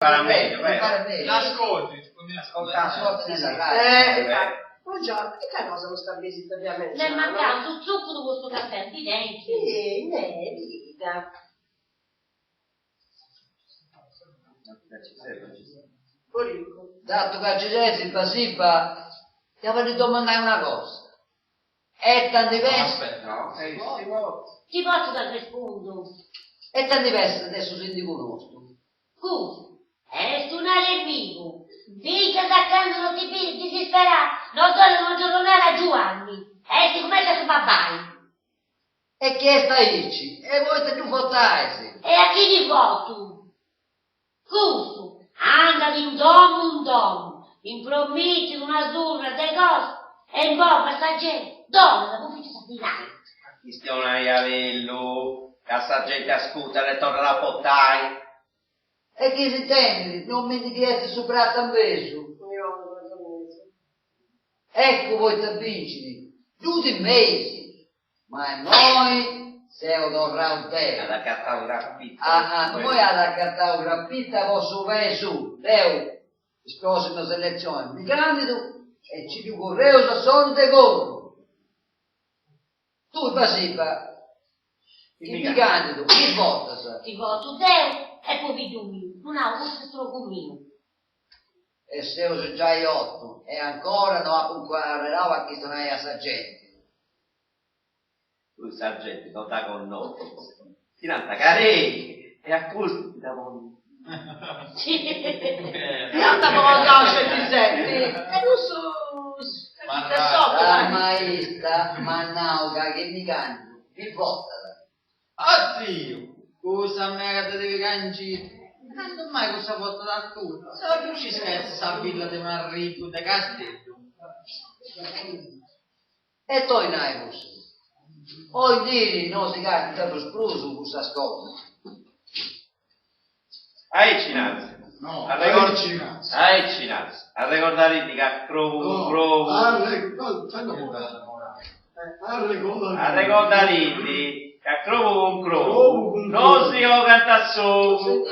Impara meglio, vero? Impara meglio. L'ascolti, Ascolti nella radio. Buongiorno, ita cosa custa visita de A mengianu? M'est mancau su tzuccuru po su caffè, ndi tenit? Sì, ne, bida. Datu ca ci ses, Basiba, ti bollu domandai una cosa. E ita ndi pensas? Ti potzu t'arrespundu. E ita ndi pensas de su sindigu nostu? Custu est un'aremigu, fintzas a candu no ti biri disisperau, no donat una giorronada a Giuanni, est cumenti a su babbai. E chi est aici, e poita ddu votais? E a chini votu? Custu andat in domu in domu, impromitit una surra de cosas e imbobat sa genti, donat po fintzas sa dinai. Chistionai a bellu, ca sa genti ascurtat e torrat a votai. E chi s'intendit, non mi ndi ghettis su pratu a mesu. Eccu poita bincit, ddu timeis. Ma immoi seu torrau deu. At acatau crapita. Ah, immoi at acatau crapita po su pesu. Deu is prossimas eletzionis mi candidu e nci ddu curreus a sonu de corru. Tui Basiba, chi mi candidu, chi votas? Ti votu deu e pobiddu miu, ddu nau po su miu. E seus giai otu e ancora no apu incarrerau a chistionai a sa genti. Tui sa genti no dda connoscis. Ti nant Carei e a pustis ti dda ponint. Ti ant apogontau sceti seti e cussu de s'otu. Sa maista m'at nau ca chi mi candidu mi votat. Ah tziu, cussa mega de devi cangi, candu mai cussa votat a tui, no ddu scis ca est sa filla de un'arricu de Casteddu. E toi nai cussu. Oi in diri no si capitat prus cussas cosas. Aici nant. No, aici nant. Aici nant. Arregordarindi ca crobu cun crobu. Arregordarindi ca crobu cun crobu no si 'ogant s'ogu.